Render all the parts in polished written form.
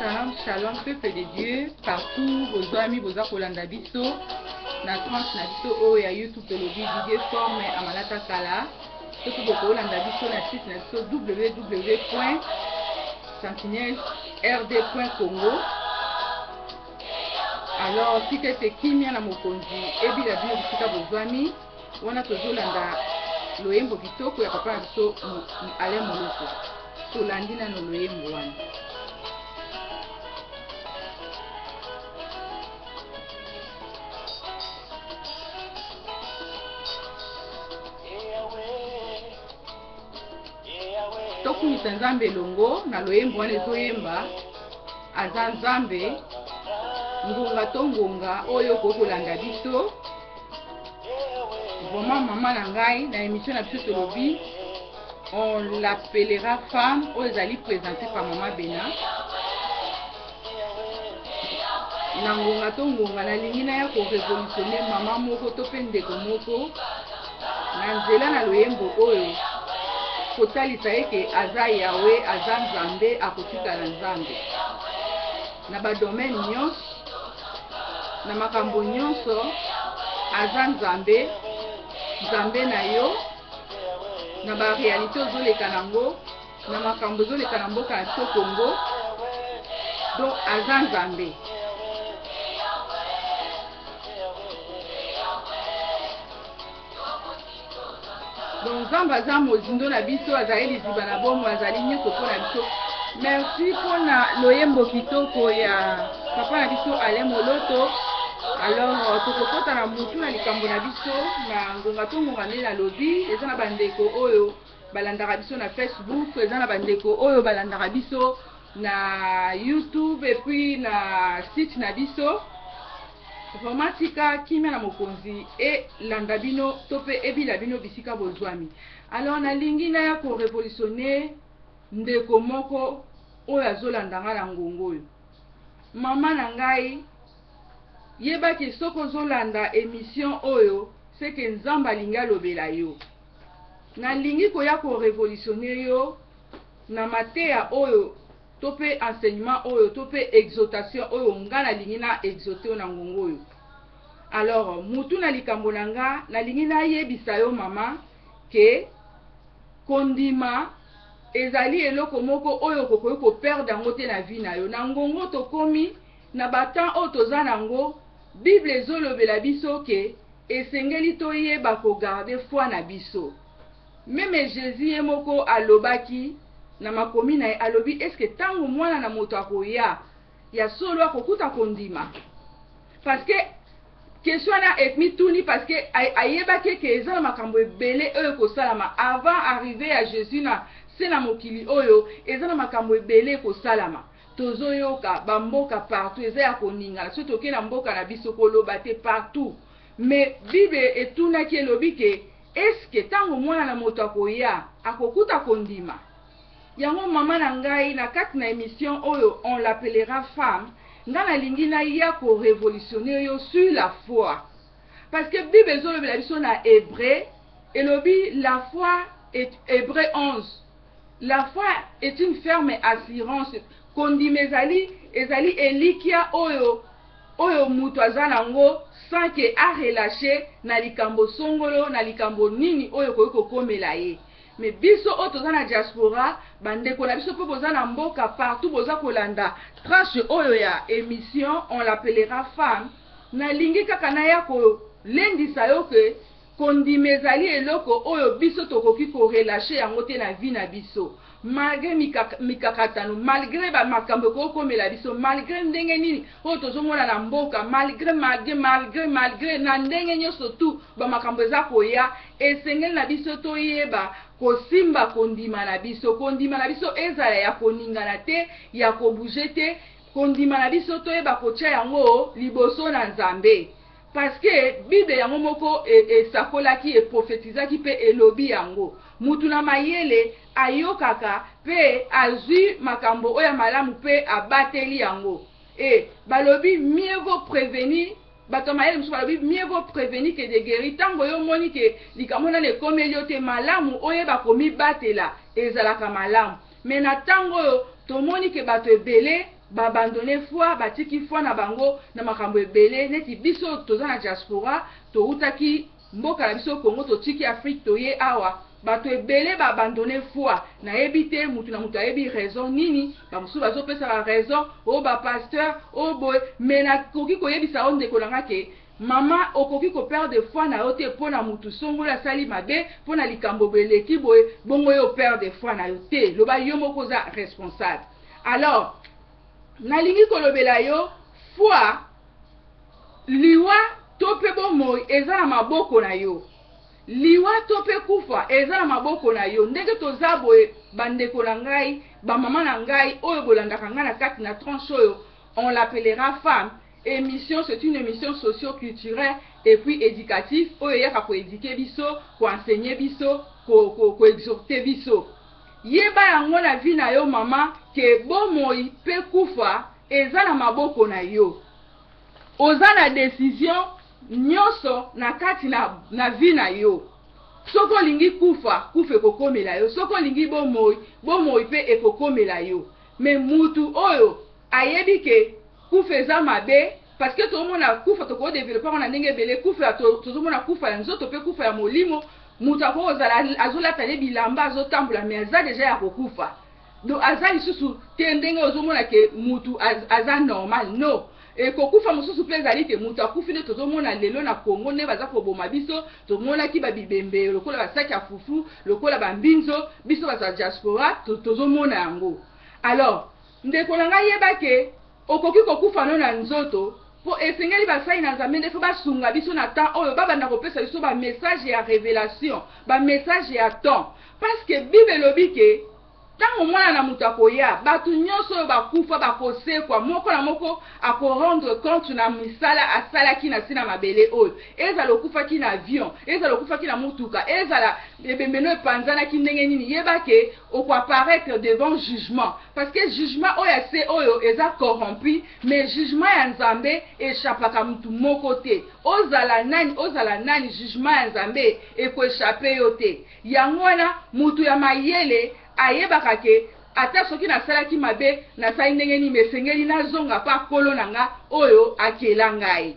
Shalom, shalom, peuple de Dieu, partout, bozwami, boza kolanda biso, na tranche na biso oyo ya YouTube tolobi Didier Forme Amalata Kala, soki bokolanda biso na site na biso www.sentinelle-rd.congo. Alors, tika ete kimia na mokonzi ebila bino bisika bozwami, wana tozolanda loyembo kitoko ya papa na biso Alain Moloko. Tolandi nano loyembo wana. Tokumisa Nzambe elongo na loyembo wana ezoyemba aza Nzambe ngonga to ngonga oyo okoki kolanda biso. Vraiment mama na ngai na émission na biso tolobi on l'appellera femme oyo ezali présentée par mama Bena. Na ngonga to ngonga nalingi naya ko révolutionner mama moko to pe ndeko moko na nzela na loyembo oyo kotalisa ye ke aza Yahweh, aza Nzambe, akotikala Nzambe na ba domaine nyonso, na makambo nyonso aza Nzambe, Nzambe na yo na ba réalité ozoleka nango, na makambo ezoleka na mboka na biso Congo, donc aza Nzambe. Donc Nzambe aza mozindo na biso, azali liziba na bomoi, azali nyonso mpo na biso. Merci mpo na loyembo kitoko ya papa na biso Alain Moloto. Alors tokokota na mutu na likambo na biso na ngonga to ngonga nde nalobi, eza na bandeko oyo balandaka biso na Facebook, eza na bandeko oyo balandaka biso na YouTube et puis na site na biso. Vraiment tika kimia na mokonzi elanda bino to pe ebila bino bisika bozwami. Alors nalingi naya ko revolutionner ndeko moko oyo azolanda nga na ngonga oyo. Mama na ngai, yeba ke soki ozolanda emission oyo, c'est que Nzambe alingi alobela yo. Nalingi koya ko revolutionner yo na mateya oyo to pe enseignement oyo to pe exhortation oyo nga nalingi na exhorter yo na ngonga oyo. Alors mutu na likambo na nga, nalingi nayebisa yo mama ke kondima ezali eloko moko oyo okokoki ko perdre yango te na vie na yo. Na ngonga oyo tokomi, na ba temps oyo toza na yango, Bible ezolobela biso ke esengeli toyeba ko garder foi na biso. Meme Jesus ye moko alobaki na makomi na ye, alobi est ce que tango mwana na moto akoya, ya solo akokuta kondima? Parce que question wana emituni parce que ayebaki ke eza na makambo ebele oyo ekosalama avant arrivee ya Jesus na se na mokili oyo, eza na makambo ebele ekosalama. Tozoyoka ba mboka partout eza ya koningana, soki toke na mboka na biso koloba te partout. Mais Bible etunaki elobi ke est ce que tango mwana na moto akoya akokuta kondima? Yango mama na ngai na kati na emission oyo on l'appellera femme, nga nalingi naya ko revolutionner yo sur la foi. Parce que Bible ezolobela biso na Hebreu, elobi la foi est, Hebreu 11, la foi est une ferme assurance, kondima ezali, ezali elikya oyo oyo mutu aza nango sans que a relacher na likambo songolo, na likambo nini oyo ekoki kokomela ye. Mais biso oyo toza na diaspora, ba ndeko na biso pe boza na mboka partout boza kolanda tranche oyo ya emission on l'appellera femme, nalingi kaka naya kolendisa yo que kondima ezali eloko oyo biso tokoki ko relacher yango te na vie na biso. Malgre mikakatano, malgre ba makambo ekoki kokomela biso, malgre ndenge nini oyo tozomona na mboka, malgre, malgre, malgre, malgre na ndenge nyonso tout ba makambo eza koya, esengeli na biso toyeba kosimba kondima na biso. Kondima na biso ezala ya koningana te, ya ko bouger te, kondima na biso toyeba kotia yango liboso na Nzambe. Parce que Bible yango moko esakolaki, e prophetisaki pe elobi yango. Mutu na mayele ayokaka pe azui makambo oyo ya malamu pe abateli yango. Et balobi mieux vaut prevenir, bato ya mayele mosusu balobi mieux vaut prevenir que de guerir. Tango yo omoni ke likambo nanu ekomeli yo te, malamu oyeba komibatela ezalaka malamu. Mais na tango oyo tomoni ke bato ebele. Ba abandonne foi, batiki foi na bango na makambo ebele neti biso toza na diaspora, towutaki mboka na biso Congo, totiki Afrique, toye awa, bato ebele ba abandonne foi. Nayebi te, mutu na mutu ayebi raison nini, bamosusu bazopesa ba raison oyo ba pasteur oyo boye, mais nakoki koyebisa yo, ndeko na nga, ke mama, okoki koperdre foi na yo te mpo na mutu songolo asali mabe, mpo na likambo boye eleki boye, bongo yo operdre foi na yo te. Loba yo moko oza responsable. Alors nalingi kolobela yo foi. Liwa to mpe bomoi eza na maboko na yo. Liwa to mpe kufa eza na maboko na yo. Ndenge toza boye, bandeko na ngai, bamama na ngai oyo bolandaka ngai na kati na tranche oyo, on l'appellera femme émission, c'est une émission socio-culturelle et puis éducative oyo eyaka koéduquer biso, koenseigner biso, koexhorter biso. Yeba yango na vie na yo, mama, ke bomoi mpe kufa eza na maboko na yo. Oza na décision nyonso na kati na vie na yo. Soki olingi kufa, kufa ekokomela yo. Soki olingi bomoi, bomoi mpe ekokomela yo. Mais mutu oyo ayebi ke kufa eza mabe, parce que tozomona kufa, tokodévelopper yango na ndenge ebele. Kufa, tozomona kufa ya nzoto mpe kufa ya molimo. Moto akoki kozala azolata ne bilamba, azotambola, mais aza déjà ya kokufa, donc aza lisusu te ndenge ozomona ke mutu aza normal. No, ekokufa mosusu mpe ezali ke moto akufi nde tozomona lelo na Kongo, nde baza koboma biso. Tomonaki babibembe lokola basaki ya fufu, lokola bambinzo. Biso bato ya diaspora tozomona yango. Alors ndeko na ngai, yeba ke okoki kokufa no na nzoto, mpo esengeli basali na Nzambe nde fo basunga biso na temps oyo, babanda kopesa biso bamessage ya révélation, bamessage ya temps, parce que Bible elobi ke ntango Mwana na Moto akoya, bato nyonso oyo bakufa bakosekwa, moko na moko akorendre compte na misala asalaki na nsi na mabele oyo. Ezala okufaki na avion, ezala okufaki na motuka, ezala ebembeno epanzanaki ndenge nini, yeba ke okoapparaître devant jugement, parce que jugement oyo ya se oyo eza corrompu, mais jugement ya Nzambe échappaka mutu moko te. Ozala nani, ozala nani, jugement ya Nzambe ekoéchapper yo te. Yango wana mutu ya mayele ayebaka ke ata soki nasalaki mabe, nasali ndenge nini, esengeli nazonga mpa Nkolo na nga oyo akela ngai.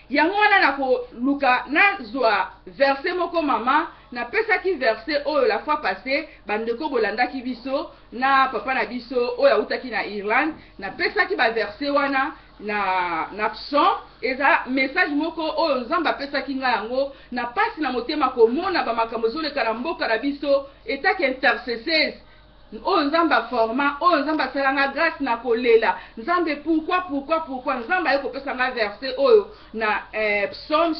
Yango wana nakoluka nazwa verset moko. Mama, napesaki verset oyo la fois passée. Bandeko bolandaki biso na papa na biso oyo awutaki na Irlande, napesaki baverset wana na Psaume. Eza message moko oyo Nzambe apesaki ngai yango na pasi na motema, komona bamakambo ezoleka na mboka na biso. Etaki intercesseuse oyo Nzambe aforma, oyo Nzambe asalanga grâce na kolela: Nzambe, pourquoi, pourquoi, pourquoi? Nzambe aye kopesa nga verset oyo na psaume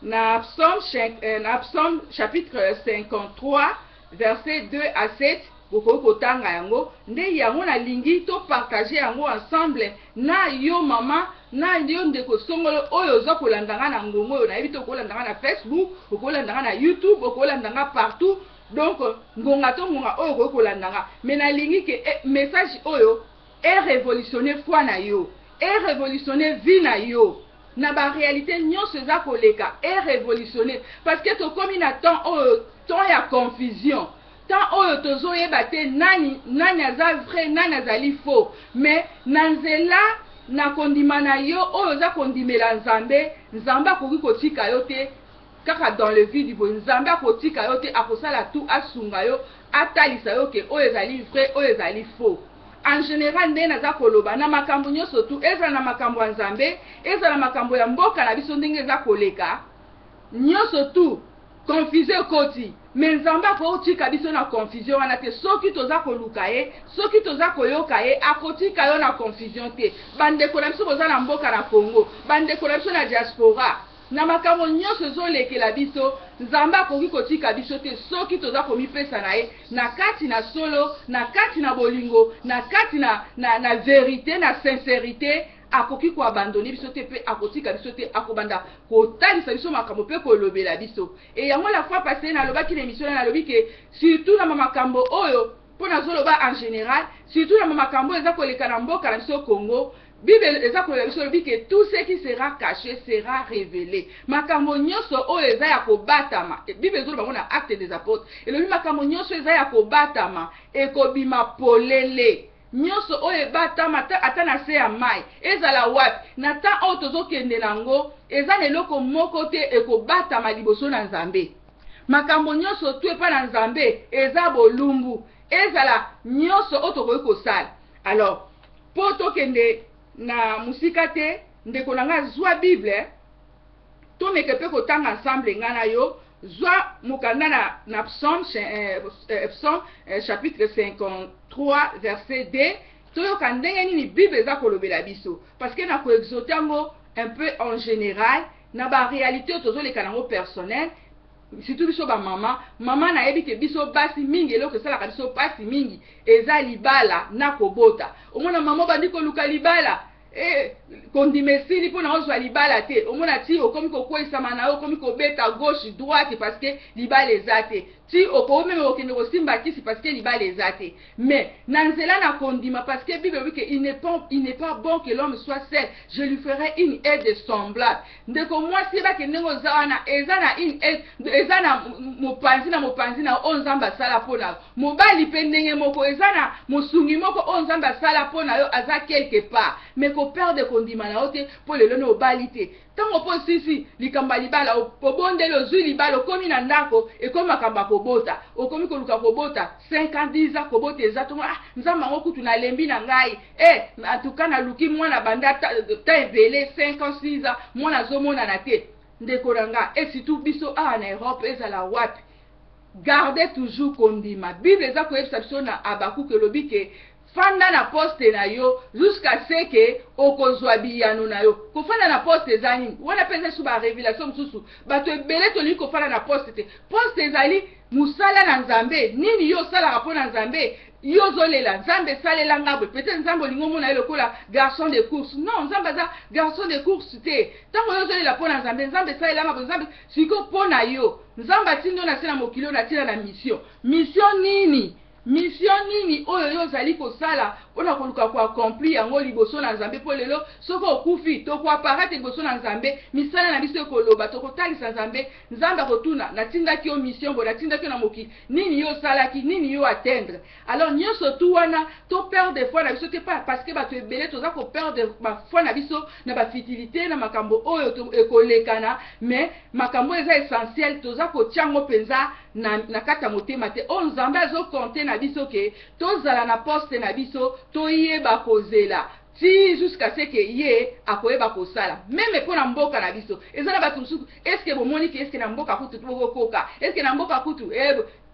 na psaume na Psaume chapitre 53, verset 2 à 7. Bokoki kotanga yango. Nde yango nalingi topartager yango ensemble na yo, mama, na yo ndeko songolo oyo oza kolanda nga na ngongo oyo. Nayebi te, okolanda nga na Facebook, okolanda nga na YouTube, okolanda nga partout. Donc ngonga to ngonga oyo okoki kolanda nga, mais nalingi ke message oyo erévolutionne foi na yo, erévolutionne vie na yo na baréalité nyonso eza koleka, erévolutionne, parce que tokomi na temps oyo, temps ya confusion, temps oyo tozoyeba te nani nani aza vrai, nani azali faux. Mais na nzela na kondima na yo oyo oza kondimela Nzambe, Nzambe akoki kotika yo te kaka dans le vide boye. Nzambe akotika yo te, akosala tout asunga yo, atalisa yo ke oyo ezali vrai, oyo ezali faux. En général, ndenge naza koloba na makambo nyonso tu, ezala na makambo ya Nzambe, ezala na makambo ya mboka na biso, ndenge eza koleka nyonso tu, confusion ekoti, mais Nzambe akotika biso na confusion wana te. Soki toza koluka ye, soki toza koyoka ye, akotika yo na confusion te. Bandeko na biso boza na mboka na Congo, bandeko na biso na diaspora, na makambo nyonso ezolekela biso, Nzambe akoki kotika biso te soki toza komipesa na ye na kati na solo, na kati na bolingo, na kati na vérité, na sincérité. Akoki koabandonner biso te mpe akotika biso te. Akobanda kotalisa biso makambo mpe kolobela biso. E yango, la fois passée nalobaki na émission na, nalobi ke surtout na makambo oyo, mpo nazoloba en général, surtout na makambo oyo eza koleka na mboka na biso Congo. Bible eza koloba biso, elobi ke tout ce qui sera caché sera révélé. Makambo nyonso oyo eza ya kobatama, Bible ezoloba ngo na Acte des Apôtres, elobi makambo nyonso eza ya kobatama ekobima polele. Nyonso oyo ebatama, ata na se ya mai, ezala wapi na temps oyo tozokende nango, eza na eloko moko te ekobatama liboso na Nzambe. Makambo nyonso tu epai na Nzambe eza bolumbu, ezala nyonso oyo tokoki kosala. Alors, mpo tokende na mosika te, ndeko na ngai, zwa Bible, tomeke mpe kotanga ensemble ngai na yo. Zwa mokanda na Psaume, chapitre 53, verset 2. Toyoka ndenge nini Bible eza kolobela biso, parce que na koexauter yango un peu en général na baréalité oyo tozoleka nango personnel, surtout biso bamama. Mama, nayebi ke biso basi mingi, eloko esalaka biso mpasi mingi eza libala na kobota. Omona mama obandi koluka libala, kondima esili mpo na ozwa libala te. Omona ti okomi kokweyisama na yo, okomi kobeta gauche, droite, parce que libala eza te. Ti okomeme kokende kosimba kisi parce que libala eza te. Mais na nzela na kondima, parce que Bible elobi ke il n'est pas bon que l'homme soit seul, je lui ferai une aide semblable. Ndeko mwasi, yebake ndenge oza wana, eza na une aide, eza na mopanzi na mopanzi na oyo Nzambe asala mpo na yo. Mobali mpe ndenge moko, eza na mosungi moko oyo Nzambe asala mpo na yo, aza quelque part. Mais koperdre kondima na yo te mpo lelo na obali te. Ntango mpo osisi likambo ya libala, obondeli, ozwi libala, okomi na ndako, ekomi makambo ya kobota. Okomi koluka kobota 5 ans, 10 ans, kobota eza tongo. Ah, Nzambe, yango kutu nalembi na ngai. En tout cas naluki mwana banda ta ebele, 5 ans, 6 ans, mwana azomonana te. Ndeko na nga, e surtout biso awa na Europe, ezala wapi, garde toujours kondima. Bible eza koyebisa biso na Abakuku, elobi ke fanda na poste na yo jusqu'à ce ke okozwa biyano na yo. Kofanda na poste eza nini? Wana mpe eza lisusu barévélation mosusu. Bato ebele tolingi kofanda na poste te. Poste ezali mosala na Nzambe. Nini yo osalaka mpo na Nzambe? Yo ozolela Nzambe esalela nga boye. Peut-être Nzambe olingi omona ye lokola garçon de course. Non, Nzambe aza garçon de course te. Ntango yo ozolela mpo na Nzambe, Nzambe esalela nga boye, Nzambe, sikoyo mpo na yo, Nzambe atindi yo na se na mokili oyo na ntina na mission. Mission nini? Mission nini oyo yo ozali kosala mpona koluka koaccomplir yango liboso na Nzambe? Mpo lelo soki okufi, tokoapparaître liboso na Nzambe, misala na biso ekoloba, tokotalisa Nzambe. Nzambe akotuna: natindaki yo mission boye, natindaki yo na mokili, nini yo osalaki? Nini yo atteindre? Alors nyonso tu wana, toperdre foi na biso te, parce que bato ebele toza koperdre bafoi na biso na bafutilité, na makambo oyo ekolekana. Mais makambo oyo eza essentiel, toza kotia yango mpenza na kati ya motema te. Oyo Nzambe azocompter na biso ke tozala na poste na biso, toyeba kozela ti jusqu'à ce ke ye akoyeba kosala. Même mpo na mboka na biso, eza na bato mosusu, eske bomoni ke eske na mboka kutu bokokoka? Eske na mboka kutu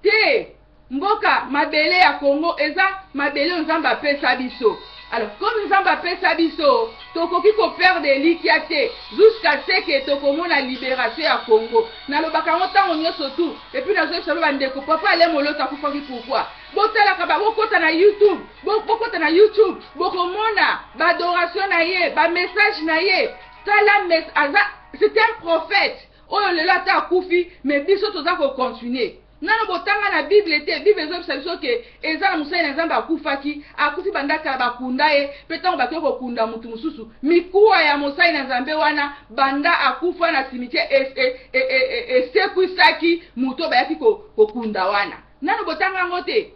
te? Mboka, mabele ya Kongo eza mabele oyo Nzambe apesa biso. Alors comme Nzambe apesa biso, tokoki koperdre elikya te jusqu'à ce ke tokomona libération ya Congo. Nalobaka yango ntango nyonso tu. Et puis nazoyebisa lo bandeko, papa Ale Moloto akufaki pourquoi? Botalaka, bokota na YouTube, bokota na YouTube, bokomona baadoration na ye, bamessage na ye. Tala, aza, c'est un prophète oyo lelo ata akufi, mais biso toza kocontinuer nano. Botanga na Bible te? Bible ezobisa biso ke eza na mosali na Nzambe akufaki, akufi banda kala, bakunda ye mpe. Ntango bakoki kokunda motu mosusu, mikuwa ya mosali na Nzambe wana banda akufa na cimetière esekwisaki motu oyo bayaki kokunda wana. Nano botanga yango te?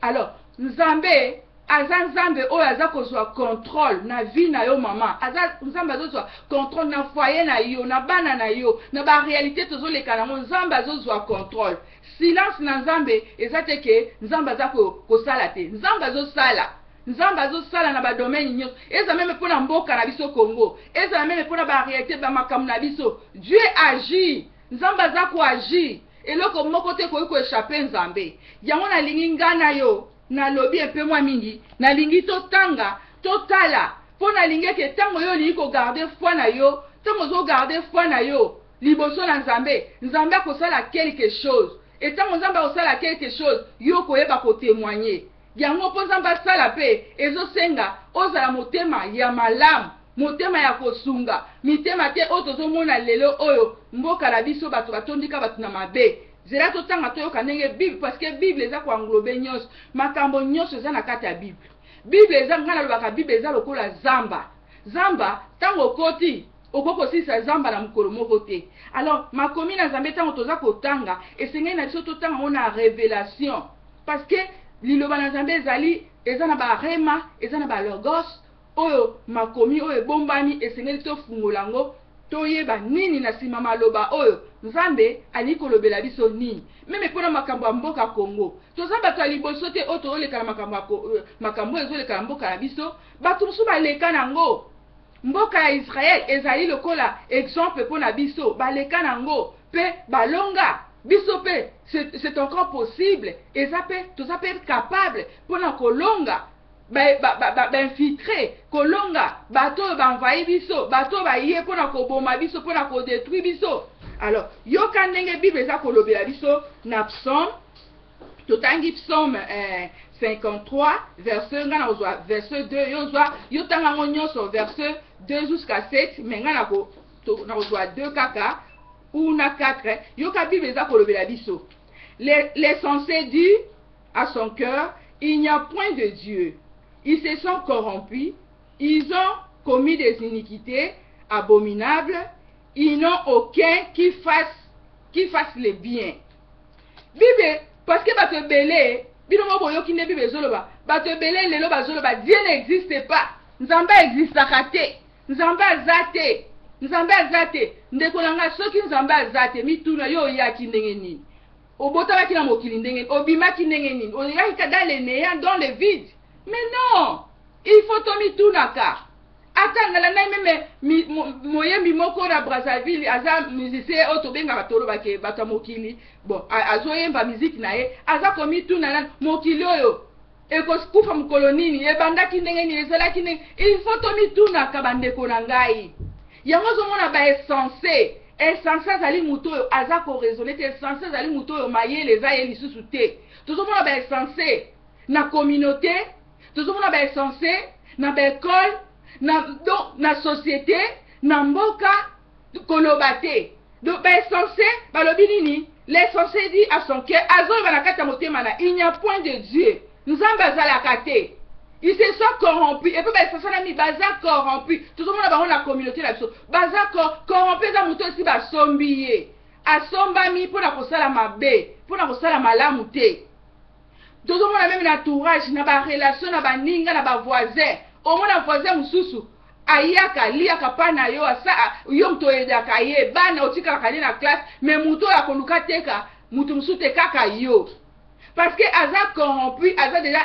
Alors Nzambe aza Nzambe oyo aza kozwa contrôle na vie na yo. Mama, aza Nzambe azozwa contrôle na foyer na yo, na bana na yo, na baréalité tozoleka nango. Nzambe azozwa contrôle. Silence na Nzambe eza te ke Nzambe aza kosala te. Nzambe azosala, Nzambe azosala na badomaine nyonso. Eza même mpo na mboka na biso Congo, ezala même mpo na baréalité, bamakambo na biso. Dieu agit, Nzambe aza koagir. Eloko moko te koki koéchapper Nzambe. Yango nalingi nga na yo, nalobi mpe mwa mingi, nalingi totanga, totala, mpo nalingi eke ntango yo olingi kogarder foi na yo, ntango ozogarder foi na yo liboso na Nzambe, Nzambe akosala quelque chose. E ntango Nzambe akosala quelque chose, yo koyeba kotémoigner yango. Mpo Nzambe asala mpe, ezosenga ozala motema ya malamu, motema ya kosunga, mitema te oyo tozomona lelo oyo mboka na biso, bato batondika bato na mabe. Zela totanga, toyoka ndenge Bible, parce que Bible eza koenglober nyonso, makambo nyonso eza na kati ya Bible. Bible eza, ngai nalobaka, Bible eza lokola zamba. Zamba, ntango okoti, okoki kosilisa zamba na mokolo moko te. Alors makomi na Nzambe, ntango toza kotanga, esengeli na biso totanga yango na révélation, parce que liloba na Nzambe ezali, eza na barema, eza na balogos oyo makomi oyo ebombami. Esengeli tofungola yango, toyeba nini na nsima maloba oyo Nzambe alingi kolobela biso nini. Même mpona makambo ya mboka Congo, toza bato ya liboso te oyo tozoleka na makambo oyo ezoleka na mboka na biso. Bato mosusu baleka nango. Mboka ya Israel ezali lokola exemple mpona biso. Baleka nango mpe balonga. Biso mpe, c'est encore possible. Eza mpe, toza mpe capable mpona kolonga bainfiltrés, kolonga bato oyo baenvahir biso, bato oyo baye mpona koboma biso, mpona kodétruire biso. Alors yoka ndenge Bible eza kolobela biso na Psaume. Totangi Psaume 53 verset, ngai nakozwa verset 2, yo ozwa, yo tanga yango nyonso, verset 2 jusqu'à 7, mais ngai nakozwa 2 kaka ou na 4. Yoka Bible eza kolobela biso: "L'insensé dit à son cœur: Il n'y a point de Dieu. Ils se sont corrompus, ils ont commis des iniquités abominables, ils n'ont aucun qui fasse le bien." Bible, parce que bato ebele, bino mo boyoki nde Bible ezoloba. Bato ebele lelo bazoloba: "Dieu n'existe pas, Nzambe existaka te, Nzambe aza te, Nzambe aza te." Ndeko na ngai, soki Nzambe aza te, mituna: yo oyaki ndenge nini? Obotamaki na mokili ndenge nini? Obimaki ndenge nini? Oyaki dans le néant, dans le vide? Mais non, il faut tomitunaka. Ata nalandaki même moyembi moko na Brazzaville, aza musicien oyo tobengaka, tolobake bato ya mokili. Bon, azoyemba miziki na ye, aza komituna nani: mokili oyo ekokufa mokolo nini? Ebandaki ndenge nini? Ezalaki ndenge? Il faut tomitunaka, bandeko na ngai. Yango ozomona bainsensé. Insensé azali motu oyo aza koraisonner te. Insensé azali motu oyo mayele eza ye lisusu te. Tozomona bainsensé na communauté, tozomona bainsensé na baécole, na, donc, na société, na mboka, koloba te. Donc bainsensé balobi nini? L'insensé dit à son cœur, azoloba na kati ya motema na: "Il n'y a point de Dieu." Nzambe azalaka te. Ils se sont corrompus. Et puis bainsensé nami baza corrompu. Tozomona bango na communauté na biso, baza corrompu. Eza moto esi basombi ye, asombami mpona kosala mabe, mpona kosala malamu te. Tozomona même na entourage, na barelation na baninga, na bavoisin. Omona voisin mosusu ayaka, liaka mpa na yo, asa yo moto oyedaka ye bana, otikalaka nde na classe, mais moto oyo akoluka teka moto mosusu te, kaka yo, parce que aza corrompu, aza déjà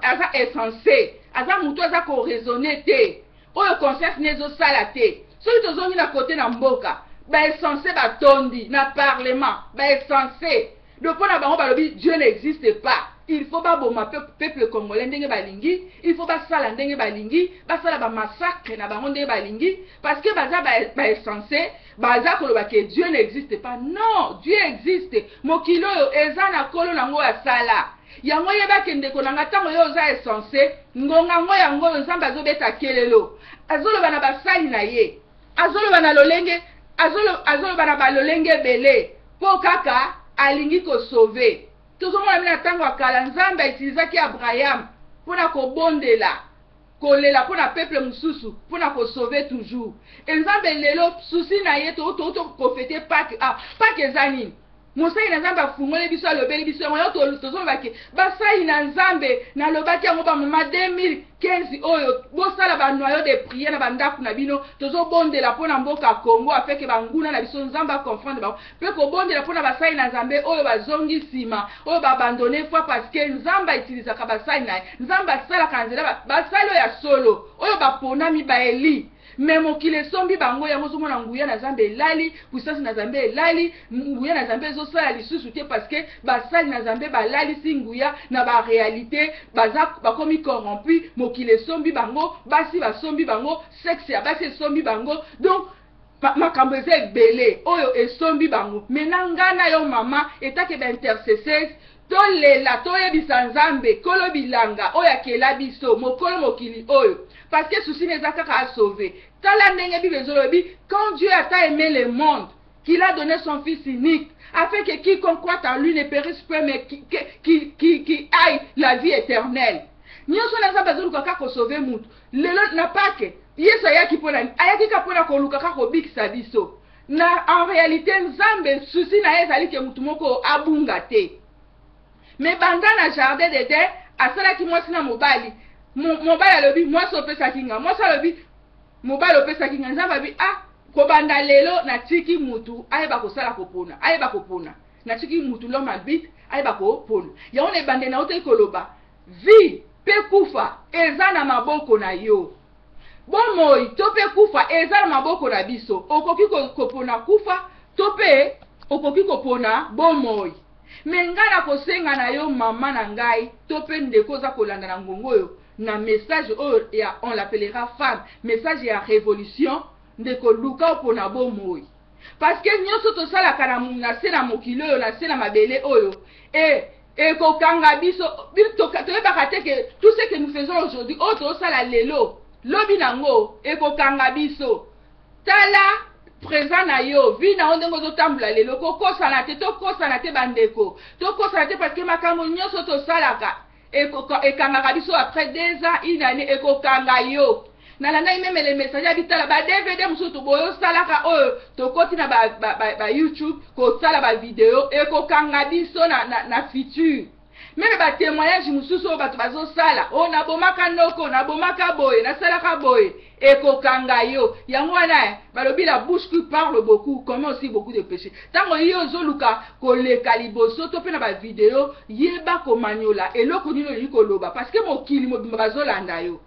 aza insensé, aza moto aza koraisonner te, oyo conscience ne ezosala te. Soki tozongi na kote na mboka, bainsensé batondi na parlement. Bainsensé, donc mpo na bango balobi: "Dieu n'existe pas." Il faut baboma peuple congolais ndenge balingi, il faut basala ndenge balingi, basala bamassacre na bango ndenge balingi, parce que baza bainsensé, baza koloba ke Dieu n'existe pas. Non, Dieu existe. Mokili oyo eza na nkolo nango asala yango. Yebake, ndeko na nga, ntango yo oza insensé, ngonga ngo yango oyo Nzambe azobeta kelelo, azoloba na basali na ye, azoloba na lolenge, azoloba na balolenge ebele, mpo kaka alingi kosauver. Tozomona mina ntango ya kala, Nzambe autilisaki Abraham mpona kobondela, kolela mpona peuple mosusu, mpona kosauver toujours. E Nzambe lelo, souci na ye, kofêter Pâques. Ah, Pâques eza nini? Mosali na Nzambe afungoli biso, alobeli biso yango. Yo tozolobaki basali na Nzambe, nalobaki yango bamama 2015 oyo: bosala banoyau de prière na bandako na bino. Tozobondela mpo na mboka Congo, afin que banguna na biso, Nzambe aconfondre bango, mpe kobondela mpo na basali na Nzambe oyo bazongi nsima, oyo baabandonner foi, parce que Nzambe autilisaka basali na ye. Nzambe asalaka na nzela basali oyo ya solo, oyo baponami, baeli, mais mokili esombi bango. Yango ozomona nguya na Nzambe elali, puissance na Nzambe elali, nguya na Nzambe ezosala lisusu te, parce que basali na Nzambe balalisi nguya na baréalité. Baza bakomi corrompu. Mokili esombi bango, basi basombi bango, sexe ya basi esombi bango. Donc makambo eza ebele oyo esombi bango. Mena ngai na yo, mama, etake baintercesseuse, tolela, toyebisa Nzambe kolo bilanga oyo akela biso, mokolo mokili oyo, parce que souci na eza kaka asauver. Tala ndenge Bible ezolobi: "Quand Dieu a tant aimé le monde qu'il a donné son fils unique, afin que quiconque croit en lui ne périsse point, mais qui aille la vie éternelle." Nyonso na Nzambe azoluka kaka kosauver mutu. Lelo na Pâques, Yesu ayaki mpo na nini? Ayaki kaka mpo na koluka kaka kobikisa biso. Na en realite Nzambe souci na ye ezali ke mutu moko abunga te. Mais banda na jardin d'Eden asalaki mwasi na mobali, mobali alobi mwasi opesaki nga, mwasi alobi mobali opesaki nga, Nzambe abi ah kobanda lelo natiki mutu ayeba kosala kopona, ayeba kopona. Natiki mutu l'homme arbitre ayeba kopona. Yango na ebandeli nautaki koloba vie pe kufa eza na maboko na yo. Bomoi to pe kufa eza na maboko na biso. Okoki kopona kufa to pe okoki kopona bomoi. Mais ngai nakosenga na yo mama na ngai to pe ndeko oza kolanda na ngonga oyo na message oyo ya on l'appellera femme, message ya revolution, ndeko luka opona bomoi. Parce que nioso tosalaka na na se na mokili oyo na se na mabele oyo e ekokanga biso toyebaka te que tout ce que nous faisons aujourd'hui oyo tozosala lelo lobi nango ekokanga biso. Tala present na yo vie na yo ndenge ozotambola lelo kokosana te tokosana te bandeko tokosana te parce que makambo nioso tosalaka Ekangaka biso après 2 ans une annee ekokanga yo. Nalandaki meme le messager abi tala ba DVD mosusu boyo salaka oyo tokoti na ba, ba, ba, ba YouTube kosala ba video ekokanga biso na, na, na futur. Meme ba témoignage mosusu oyo bato bazosala o oh, nabomaka noko nabomaka boye nasalaka boye Ekokanga yo. Yango wana eh, balobi la bouche qui parle beaucoup commet aussi beaucoup de peches. Tango yo ozoluka koleka liboso to pe na ba video, yeba komanyola eloko nini olingi koloba parce que mokili mobimba bazolanda yo.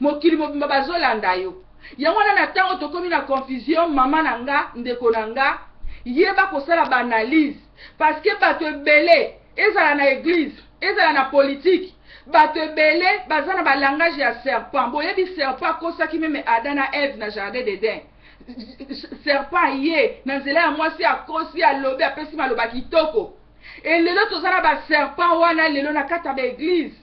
Mokili mobimba bazolanda yo. Yango wana na tango tokomi na confusion, mama na nga, ndeko na nga, yeba kosala ba analyse parce que bato ebele ezala na eglise, ezala na politique, Batu ebele baza na ba langage ya serpent boyebi serpent akosaki meme Adam na Eve na jardin d'Eden serpent aye na nzela ya mwasi akosi alobi apesi maloba kitoko et lelo toza na ba serpent wana lelo na kati ya ba eglise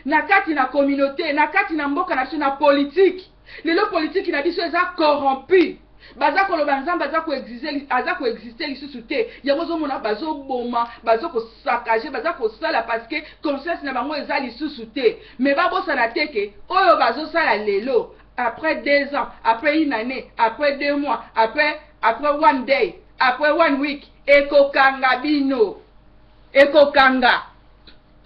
na kati na communaute na kati na mboka na biso na politique Lelo politique na biso eza corrompu. Baza koloba Nzambe aza ko existe aza ko exister lisusu te. Yango ozo mona bazo boma, bazo ko saccager, baza kosala parce que conscience na bango eza lisusu te. Mais ba bosana te que oyo bazo sala lelo après 2 ans, après une annee, après 2 mois, après après one day, après one week ekokanga bino. Ekokanga.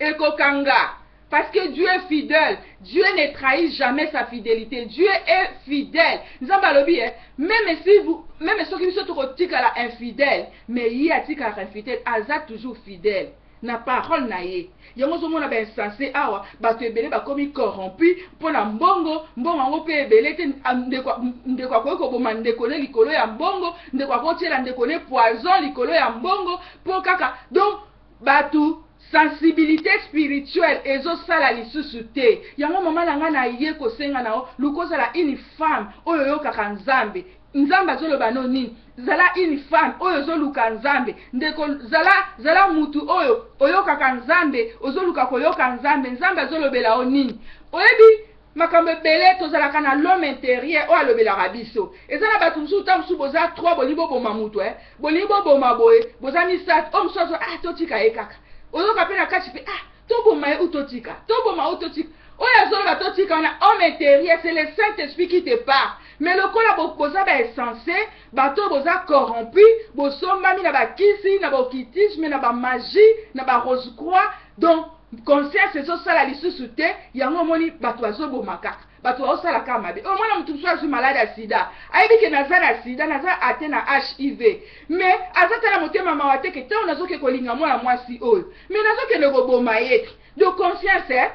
Ekokanga. Parce que Dieu est fidèle, Dieu ne trahit jamais sa fidelite, Dieu est fidèle. Nzambe alobi eh, meme si vous, meme soki biso tokotikala infidèle, mais ye atikalaka infidèle, aza toujours fidèle na parole na ye. Yango ozomona ba insense awa, bato ebele bakomi corrompu mpo na mbongo, mbongo yango mpe ebele te, ndeko, ndeko akoki koboma ndeko ne likolo ya mbongo, ndeko akotiela ndeko ne poison likolo ya mbongo mpo kaka donc Batu sensibilite spirituelle ezo sala lisusu te yango maman na nga na ye ko senga na yo luka ozala une femme oyo oyokaka nzambe nzambe azo loba no nini zala une femme oyo ozo luka nzambe ndeko zala zala mutu oyo oyokaka nzambe ozo luka koyoka nzambe nzambe azo lobela yo nini oyebi Makambo ebele tozalaka na l'homme interieur oyo alobelaka biso. Eza na batu mosusu tango mosusu boza trois bolingi boboma mutu eh bolingi boboma boye boza misatu oyo mosusu azo ah totika ye kaka oyoka pe na kati pe ah toboma ye ou totika toboma ou totika oyo azoloba totika wana homme interieur c'est le saint esprit qui te parle mais lokola boza ba insense bato oyo boza corrompu bosombami na bakisi na ba occultisme na ba magie na ba rose croix donc Conscience ezo sala lisusu te yango omoni batu bazo boma kaka batu bazo sala kaka mabe omona mutu mususu azui malade ya sida ayebi ke naza na sida naza ate na hiv mais aza ata na motema mawa te ke tango nazo ke kolinga mwana mwasi oyo mais nazo kende koboma ye donc conscience eh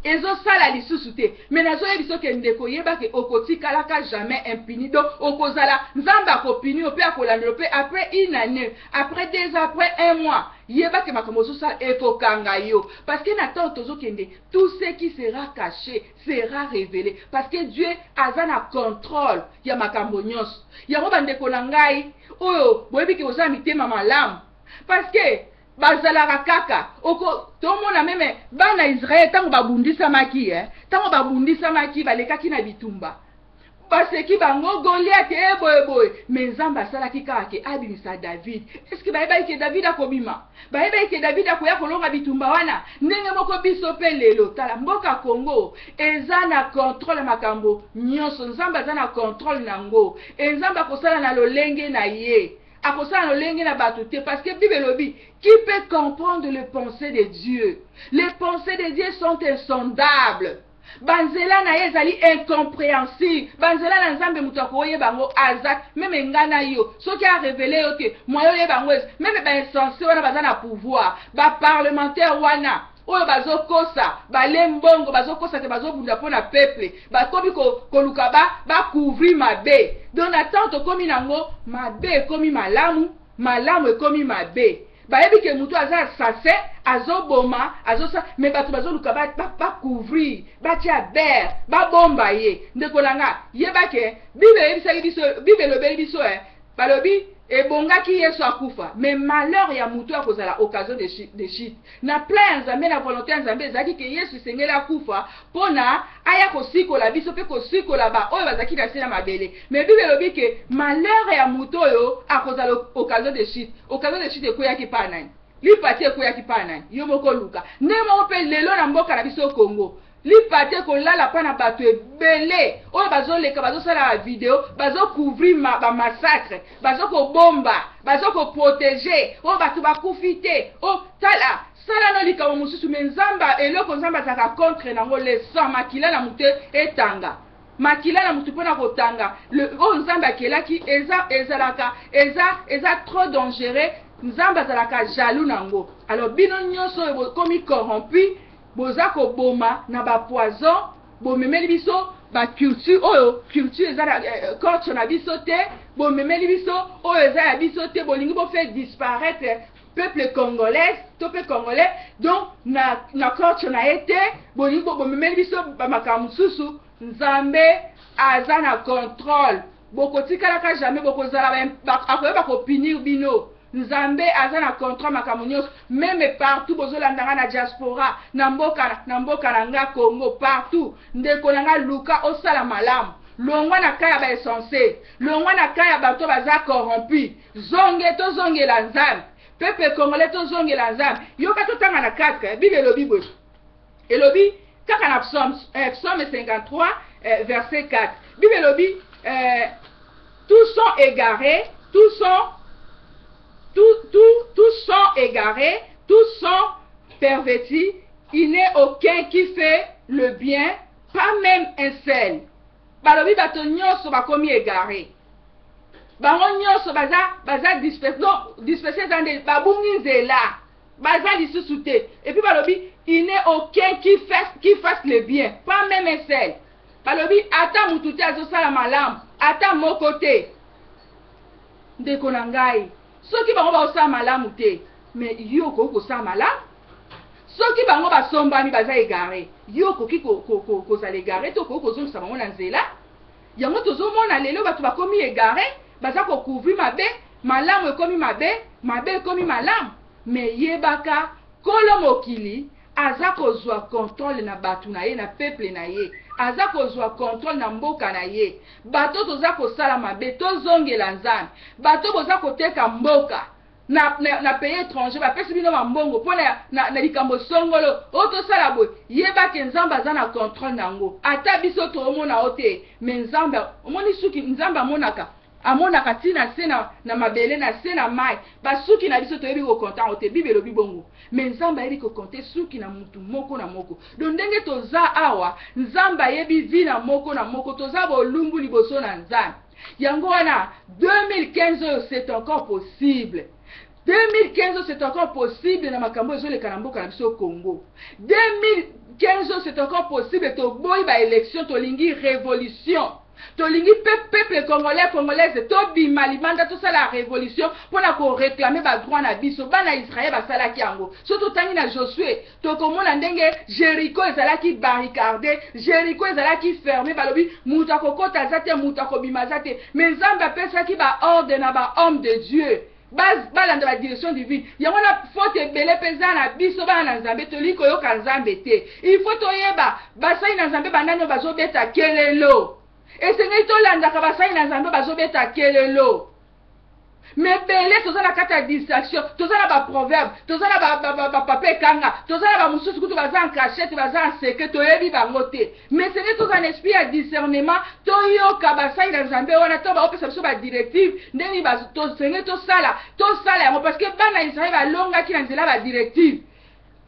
ezo sala lisusu te mais nazo yebisa ke ndeko yeba ke okotikalaka jamais impuni donc okozala nzambe akopuni yo pe akolandela yo pe après une annee après deux ans après un mois Yeba ke makambo ozo sala ekokanga yo parce que na temps tozo kende tout ce qui sera cache sera revele parce que Dieu aza na controle ya makambo nionso yango ba ndeko na ngai oyo boyebi ke boza na mitema malamu parce que bazalaka kaka oko tomona meme bana Israël tango babundisamaki eh tango babundisamaki balekaki na bitumba. Baseki bango, Goliath e boye boye, mais Nzambe asalaki kaka ke abimisa David. Est-ce que bayebaki ke David akobima? Bayebaki ke David akoya kolonga bitumba wana? Ndenge moko biso pe lelo, tala mboka Congo eza na controle ya makambo nyonso. Nzambe aza na controle nango, e Nzambe akosala na lolenge na ye, akosala na lolenge na bato te, parce que Bible elobi, qui peut comprendre les pensées de Dieu? Les pensées de Dieu sont insondables. Banzela na ye ezali incomprehensible. Banzela na Nzambe moto akoyeba yango aza meme nga na yo. Soki a revele yo te, moyen oyeba yango eza. Meme ba insense wana baza na pouvoir, ba parlementaire wana oyo bazokosa, bale mbongo, bazokosa te bazobunda mpo na peuple, bakomi koluka ba ba couvrir mabe. Donc na temps tokomi nango, mabe ekomi malamu, malamu ekomi mabe. Bayebi ke mutu aza assassin, azoboma, azosa, mais bato bazoluka ba, ba, ba couvrir, batia beurre, babomba ye. Ndeko na nga, yeba ke Bible eyebisaki biso, Bible elobeli biso eh, balobi ebongaki Yesu akufa, mais malheur ya mutu akozala occasion de chute, de chute. Na plan ya Nzambe, na volonté ya Nzambe ezalaki ke Yesu esengeli akufa pona aya kosikola biso pe kosikola ba oyo bazalaki na se na mabele. Mais Bible elobi ke malheur ya mutu oyo akozala occasion de chute. Occasion de chute ekweyaki epai nani? Lipati ekweyaki epai nani? Yo moko luka. Ndenge moko pe lelo na mboka na biso Congo, lipati ekolala pa na bato ebele oyo bazoleka, bazosala ba video, bazo couvrir ba massacre, bazo kobomba, bazo ko proteger oyo bato bakufi te. Oh, tala, sala no likambo mosusu, mais Nzambe, eloko Nzambe azalaka contre nango, le sang, makila na moto etanga. Makila na mutu pona kotanga le oyo Nzambe akelaki eza ezalaka eza eza trop dangereux, Nzambe azalaka jaloux nango. Alors bino nyoso oyo bokomi corrompu, boza koboma na ba poison, bomemeli biso ba culture oyo culture eza na culture na biso te, bomemeli biso oyo eza ya biso te, bolingi bo faire disparaître peuple congolais to pe congolais, donc na na culture na ye te, bolingi bomemeli biso ba makambo mosusu. Nzambe aza na controle, bokotikalaka jamais, bokozala akoyeba ko punir bino. Nzambe aza na controle makambo nyonso, meme partout bozolanda nga na diaspora, na mboka, na mboka na nga Congo, partout ndeko na nga, luka osala malamu, longwa na cas ya ba insense, longwa na cas ya bato baza corrompu, zonge tozongela Nzambe, peuple congolais tozongela Nzambe. Yoka totanga na 4, Bible elobi boye, elobi kaka na psaume, psaume 53, verset 4, Bible elobi, tous sont égarés, tous sont, tous, tous, tous sont égarés, tous sont pervertis, il n'est aucun qui fait le bien, pas même un seul. Balobi bato nyonso bakomi égaré, bango nyonso baza, baza dispersé, non, dispersé eza nde babungi nzela, baza lisusu te. Et puis balobi il n'est aucun qui fasse le bien, pas même un seul. Balobi ata mutu te azosala malamu, ata moko te. Ndeko na ngai, soki bango baosala malamu te, mais yo okoki kosala malamu? Soki bango basombami baza égaré, yo okoki kozala égaré te, okoki kozongisa bango na nzela. Yango tozomona lelo bato bakomi égaré, baza kocouvrir mabe, malamu ekomi mabe, mabe ekomi malamu. Mais yebaka, kolo mokili aza kozwa contrôle na bato na ye, na peuple na ye, aza kozwa contrôle na mboka na ye. Bato toza kosala mabe, tozongela Nzambe. Bato boza koteka mboka na, na, na pays étranger, bapesi bino bambongo mpo na, na, na likambo songolo oyo tosala boye, yebake Nzambe aza na contrôle nango. Ata biso toomona o te, mais Nzambe omoni suki, Nzambe amonaka, amonaka ti na se na, na mabele, na se na mai. Basuki na biso toyebi kokonta yango te, Bible elobi bongo, mais Nzambe ayebi kokonte suki na mutu moko na moko. Donc ndenge toza awa, Nzambe ayebi vie na moko na moko, toza bolumbu liboso na Nzambe. Yango wana 2015 oyo c'est encore possible. 2015 oyo c'est encore possible na makambo ezoleka na mboka na biso Congo. 2015 oyo c'est encore possible, toboyi ba élection, tolingi révolution. Tolingi peuple congolais, congolaise, tobima libanda tosala révolution mpona koréclamer ba droit na biso. Bana Israël basalaki yango. So totangi na Josué, tokomona ndenge Jéricho ezalaki barricadé, Jéricho ezalaki fermé, balobi moto akokota aza te, moto akobima aza te. Mais Nzambe apesaki ba ordre na ba homme de Dieu, balanda ba direction divine. Yango na faute ebele mpe eza na biso bana na Nzambe, tolingi koyoka Nzambe te. Il faut toyeba basali na Nzambe banani oyo bazobeta kelelo. Esengeli tolandaka basali na Nzambe bazobeta kelelo. Mais ebele toza na kati ya distraction, toza na ba proverbe, toza na ba, ba, ba, ba papa ekanga, toza na ba mosusu kutu baza en cachette, baza en secret, toyebi bango te. Mais esengeli toza na esprit ya discernement, toyoka basali na Nzambe wana to baopesa biso ba directive ndenge tosengeli tosala, tosala yango parce que bana ya Israël balongaki na nzela ya ba directive.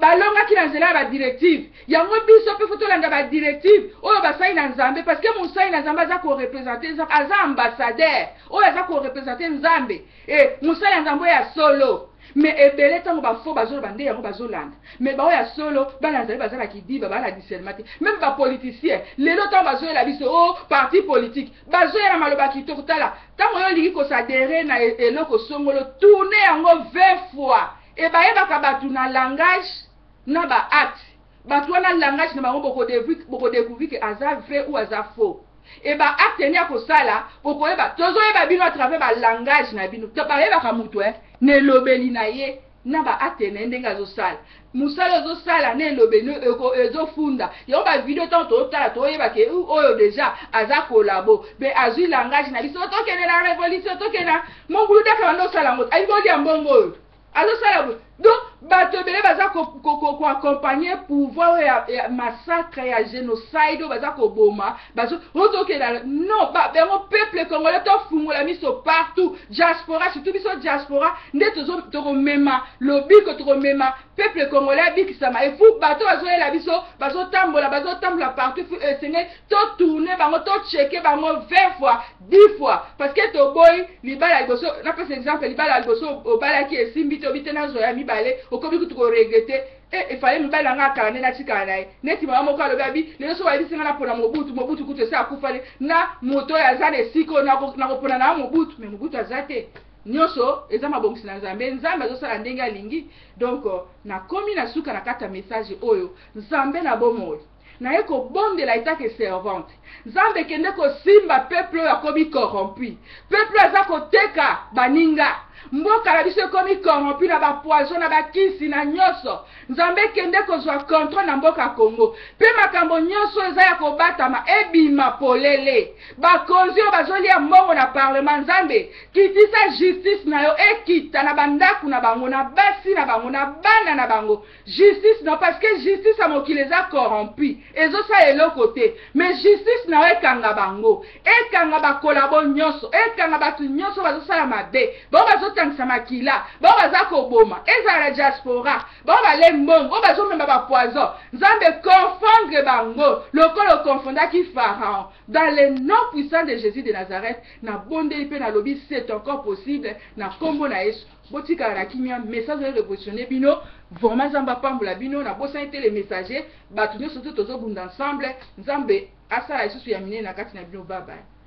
Balongaki na nzela ya ba directives. Yango biso pe faut tolanda ba directives oyo basali na Nzambe parce que mosali na Nzambe aza ko representer Nzambe, aza ambassadeur oyo aza ko representer Nzambe. Et mosali ya Nzambe oyo ya solo. Mais ebele tango ba faux bazoloba nde yango bazolanda. Mais ba oyo ya solo bana Nzambe baza na kidiba, ba na discernement te. Meme ba politiciens lelo tango bazoyela biso oh parti politique, bazoya na maloba kitoko tala tango yo olingi ko s'adherer na eloko songolo tourner yango 20 fois. Et bayebaka batu na langage na ba actes. Batu wana langage na bango boko boko decouvrir que aza vrai ou aza faux. Et ba actes nde akosala bokoyeba tozoyeba bino à travers ba langage na bino. Bayebaka mutu eh na elobeli na ye na ba actes na ye ndenge azosala. Musala ozosala na elobeli no ezofunda. Yango ba video tango tozotala toyeba ke oyo dejà aza collabo. Mais azui langage na biso tokende na revolution tokende na Mongulu daka banda osala yango alingi olia mbongo oyo azosala boye donc bato ebele baza koaccompagne pouvoir oyo ya massacre ya génocide oyo baza koboma bazo ozokenda non yango peuple congolais tofungola miso partout diaspora surtout biso diaspora nde tokomema lobiko tokomema peuple congolais abikisama efu bato bazoyela biso bazotambola bazotambola partout esengeli totourne bango tocheke bango 20 fois 10 fois parce que toboyi libala ya liboso. Napesa exemple, libala ya liboso obalaki esimbi te, obi te nazwa ya mibale, okomi kutu koregretter e efale mibali na nga akala nde natikala na ye. Neti mama moko alobi abi lelo so bayebisi nga napona Mobutu, Mobutu kutu esi akufani na moto oyo aza na esika oyo nakopona na Mobutu, mais Mobutu aza te. Nyonso eza mabongisi na Nzambe, Nzambe azosala ndenge alingi. Donc nakomi na suka na kati ya message oyo. Nzambe na bomoi, naye kobondela etake servante. Nzambe, kende kosimba peuple oyo akomi corrompu, peuple oyo aza koteka baninga. Mboka na biso ekomi corrompu na bapoison, na bakisi, na nyonso. Nzambe, kende kozwa contrôle na mboka Congo, mpe makambo nyonso eza ya kobatama ebima polele. Bakonzi oyo bazolia mbongo na parlement, Nzambe, kitisa justice na yo ekita na bandako na bango, na basi na bango, na bana na bango. Justice na yo, parce que justice ya mokili eza corrompu, ezosala eloko te, mais justice na yo ekanga bango, ekanga bakolabo nyonso, ekanga bato nyonso bazosala mabe, bao bazotangisa makila, bao baza koboma, ezala na diaspora, bao bale mbongo, oyo bazomema bapoison. Nzambe, confondre bango lokola okonfondaki Pharaon. Dans le nom puissant de Jésus de Nazareth, nabondeli mpe nalobi c'est encore possible na kombo na Yesu. Botikala na kimia, message oyo revolutionner bino vraiment. Nzambe apambola bino. Nabosani te le messager, bato nyonso to tozobunda ensemble. Nzambe asala lisusu ya minene na kati na bino. Bye bye.